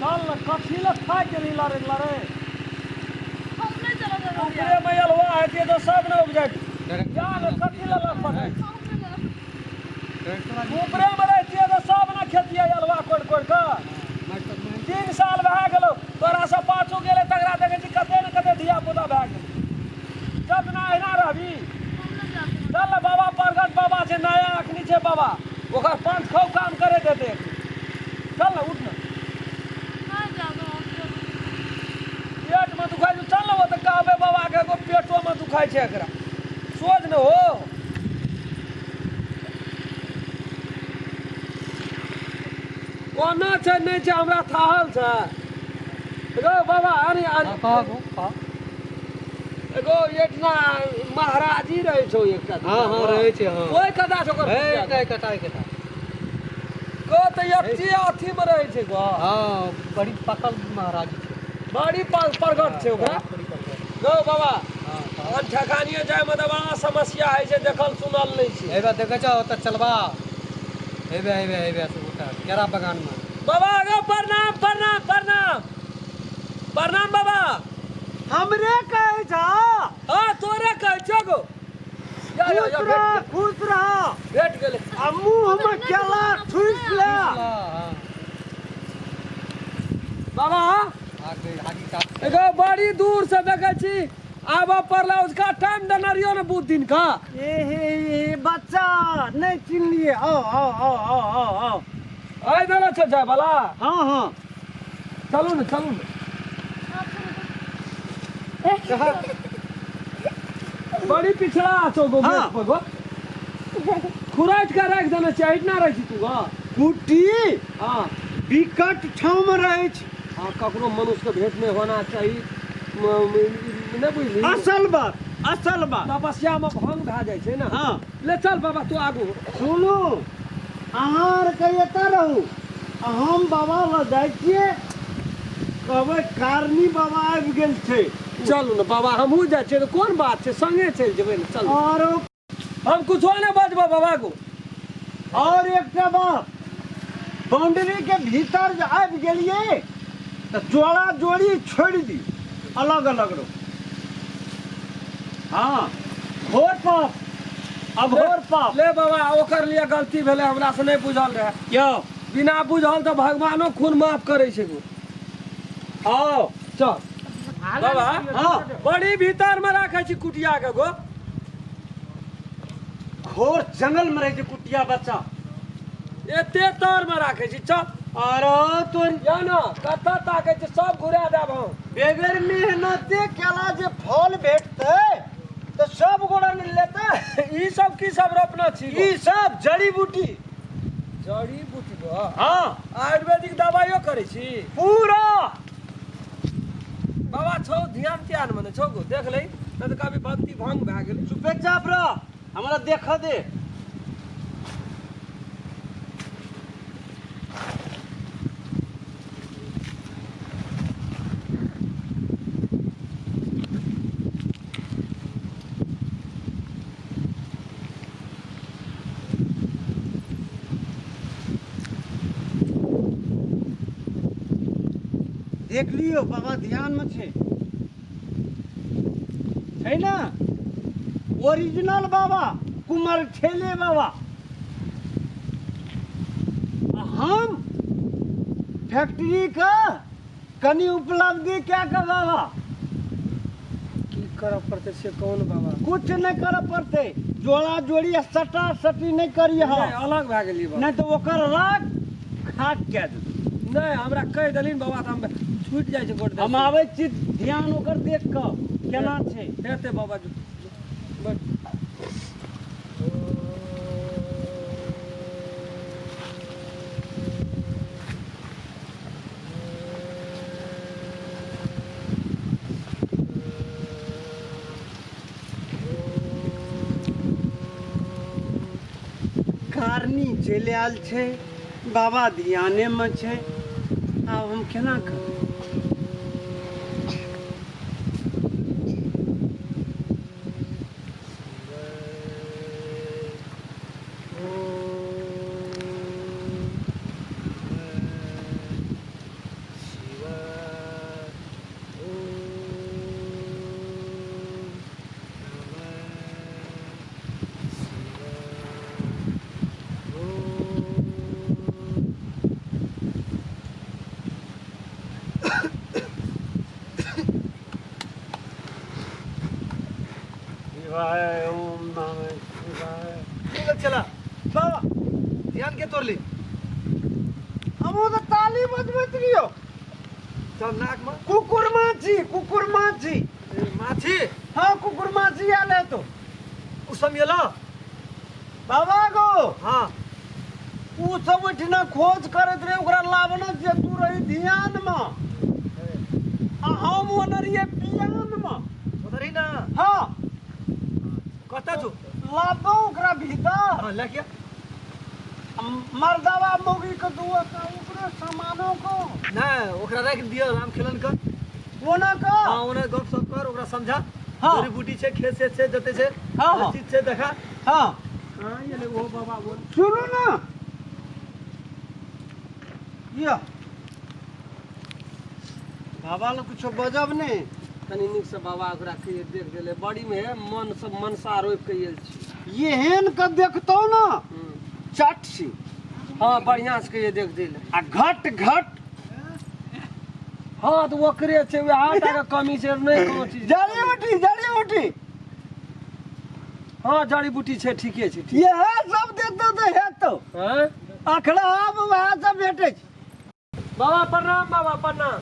चल ने, कथी लए थाकि गेलही लड़ैत लड़ैत? हम नहि चलब अररिया। ऊपरेमे अल्हुआ हेतियै तऽ सब ने उपजैत। जा ने, कथी लए लड़पड़ै? ऊपरेमे रहितियै तऽ सब ने खेतियै अल्हुआ कोड़ि कोड़ि कऽ। 3 साल भए गेलौ तोरा से पाछू गेलै, तकरा देखै छी कते ने कते धिया पुता भए गेलै। जतना अहिना रहबी। चल ने बाबा, प्रगट बाबा छै, नया अखनी छै बाबा, ओकर पाँच खौ काम करे देते। चल ने, उठ ने। पेटमे दुखाइ छै, चल ने ओतऽ कहबै बाबाके, एगो पेटोमे दुखाइ छै एकरा। सोच ने हो। कोना छै नहि छै हमरा थाहल छै। गो बाबा, अरे अरे, एगो एतना महाराजी रहै छौ एकटा। हाँ हाँ, रहै छै। हाँ, ओहि कदा छै ओकर। हे, कता कता गो तऽ एकटी अथी मे रहै छै गो। हाँ, बड़ी पकल महाराजी छै। बड़ी प्रगट छै ओकरा। बड़ी प्रगट। गो बाबा। हाँ। हम ठेकानिए जायमे तऽ बड़ा समस्या होइ छै, देखल सुनल नहि छै। हेबे देखै छौ, ओतऽ चलबा, हेबे हेबे हेबे ओतऽ केरा बगानमे। बाबा गो, प्रणाम प्रणाम प्रणाम प्रणाम बाबा। हमरे कहै छह? हाँ, तोरे कहै छौ गो। या, या, या, खुश रह। भेट। खुश रह। भेट गेलै। आ मुँह मे केला ठुसि ले। हाँ। बाबा। आगे आगे का। एगो बड़ी दूर से देखै छी आबऽ पड़ला, उसका टाइम देने रहियो ने बुध दिन का। ए हे हे, बच्चा नहि चिन्हलिए? आओ आओ आओ आओ आओ आओ। आइ देने छौ जाय वाला? हाँ हाँ। चलू ने, चलू ने। बड़ी पिछड़ा छौ गो। हाँ। गेट पर गो खुराटि के राखि देने छियै, एहिठिना रहै छी तू गो? कुटी हाँ। विकट ठाम रहै छै। हाँ, ककरो मनुष्यके भेंट नहि होना चाही, नहि बुझली? असल बात, असल बात। तपस्यामे भंग भए जाइ छै ने। हाँ। ले चल बाबा, तू आगू। सुनू, अहाँ आरके एतऽ रहू आ हम बाबा लग जाइ छियै, कहबै कारनी बाबा आबि गेल छै। चलू ने बाबा, हमहूँ जाइ छियै तऽ कोन बात छै, संगे चलि जेबै ने, चलू। आरो हम कुछो नहि बजबो बाबा को। और एकटा बात, बाउंड्री के भीतर जे आबि गेलियै तऽ जोड़ा जोड़ी छोड़ि दियौ, अलग अलग रहू। हाँ, घोर पाप, अघोर पाप। ले बाबा, ओकर लिए गलती भेलै, हमरा से नहि बुझल रहै। क्यों? बिना बुझल तऽ भगवानो खून माफ करै छै गो। आओ। चल बाबा। हाँ। बड़ी भीतर में राखै छी कुटिया के गो। घोर जंगल में रहै छै कुटिया बच्चा। एते तर में राखै छी, चल। अरे तो या न कतऽ ताकै छी, सब घुरा देब हम। बगैर मेहनते केला जे फल भेटतै तऽ सब गोरा ने लेतै। ई सब की सब रोपना छी गो? ई सब जड़ी बूटी। जड़ी बूटी गो? हाँ। आयुर्वेदिक दवाइयो करै छी? पूरा। बाबा छौ ध्यान त्यान मे ने छौ गो, देख ले, नहि तऽ कभी भक्ति भंग भए गेलै। चुपेचाप रह, हमरा देख दे। देख लियौ बाबा ध्यान में छै, छै ना? ओरिजिनल बाबा कुमर ठेले बाबा आ हम फैक्ट्री के कनि उपलब्धि कए के बाबा। की करऽ पड़तै से कौन बाबा? कुछ नहि करऽ पड़तै, जोड़ा जोड़ी आ सटा सटी नहि करियह। नहि, अलग भए गेलियै बाबा। नहि तऽ ओकर राग खाक कए देतै। नहि, हमरा कहि देलिन बाबा तऽ हम छूटि जाइ छै गोट। हम आबै छी, ध्यान ओकर देख कऽ केना छै। हेतै बाबा, बैठ। कारनी चलि आयल छै, बाबा ध्यानेमे छै, आब हम केना करबै? शिवाय, ओम नमः शिवाय। की लग चला बाबा, ध्यान के तोड़ली? हमहूँ तऽ ताली बजबैत रहियौ। चल नाक में। कुकुर माछी, कुकुर माछी। ए, माछी? हाँ, कुकुर माछी आयल हेतौ। उ सब एलो? बाबा गो। हाँ। उ सब ओहिठिना खोज करैत रहे, ओकरा लाबना जे तू रही ध्यान में आ हम ओने रहियै पियान में। उधर ही ना? हाँ। कतऽ छौ? लाबो ओकरा भीतर। हाँ, लए के। मर्दवा मौगी के दुओ के ओकरो सामानो को। नहीं, ओकरा राखि दिअ राम खेलन के। ओना के? हाँ, ओना गप सप कर, ओकरा समझा। हाँ। जड़ी बूटी छै, खेत से छै, जते छै। हाँ, हर हाँ। चीज छै, देखा। हाँ। कहाँ गेलै ओहो बाबा बोल? सुनू ना, यौ बाबा लग कुछो बजब नहि। कनि नीकसँ बाबा ओकरा कहियो देख देले, बड़ी में मन सब मनसा रोपि के आयल छी। एहन के देखतौ ना चट सी। हाँ, बढ़िया से कहियो देख देले। आ घट घट। हाँ, तऽ ओकरे छै, वएह टा के कमी छै, नहि कोनो चीज। जड़ी बूटी, जड़ी बूटी। हाँ, जड़ी बूटी छै, ठीके छै, ठीक। इएह सब देतौ तऽ हेतौ। हाँ? अखड़ा आब वएह सब भेटै छै। बाबा प्रणाम, बाबा प्रणाम।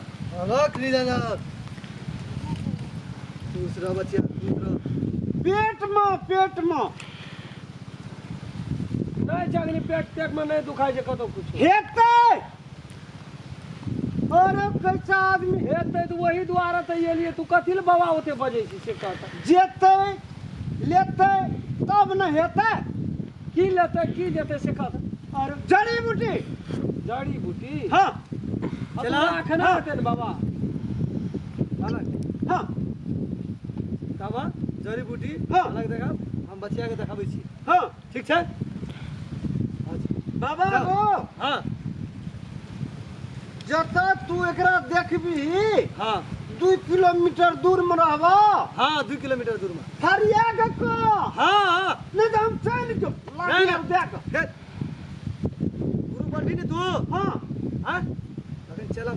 रख लीला, खुश रह बचिया, खुश रह। पेट में, पेट में। नहि जगनी, पेट तेट में नहि दुखाइ छै कतौ कुछ। हेतै। अरे कैसा आदमी। हेतै तऽ वही दुआरे तऽ एलियै। तू कथी लए बाबा ओते बजै छी से कहता। जेतै लेतै तब न हेतै। की लेतै, की जेतै से कहता। और जड़ी बूटी। जड़ी बूटी? हाँ। चला एखन हाँ। हेतै ने बाबा? अलग। हाँ। बाबा, जड़ी बूटी। हाँ। अलग देखा, हम बचिया के देखाबै छी। हाँ। ठीक छै? बाबा चल। गो। हाँ। जतऽ तू एकरा देखबही, हाँ, 2 किलोमीटर दूर में रहबा। हाँ, 2 किलोमीटर दूर में। फरिया के कह। हाँ, हाँ। नहीं तो हम चलि जो नहीं, नहीं। दे के। हे। गुरु बनी ने तू? हाँ। हाँ, अखन चलब।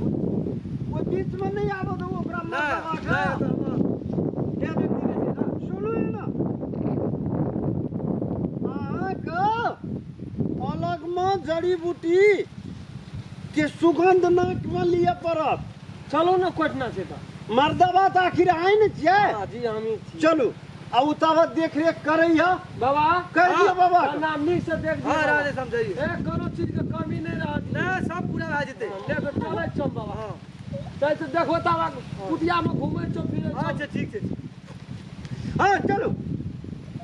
ओहि बीच में नहीं आबऽ देबो ओकरा। नहीं, मर्दवा के। नहीं, तऽ हम के व्यक्ति के छै ना? सुनू ने, अहाँके अलग में जड़ी बूटी के सुगंध नाक में लिअ पड़त। चलू ने, कोटना छै तऽ। मर्दवा तऽ आखिर आइ ने छियै। हाँ जी, हमही छी। चलू, आ उ तब देख रेख करैया। बाबा। कहि दियौ बाबा के। प्रणाम, नीक से देख दियौ हाँ, बाबा। राधे समझाइए। ए, कोनो चीज के कमी नहीं रहत। नहीं, सब पूरा भए जेतै। ले के चलै छौ बाबा। हाँ। चल से देखो ताबा, कुटिया में घूमै छौ फिरै छौ। अच्छा, ठीक छै। हाँ, चलू।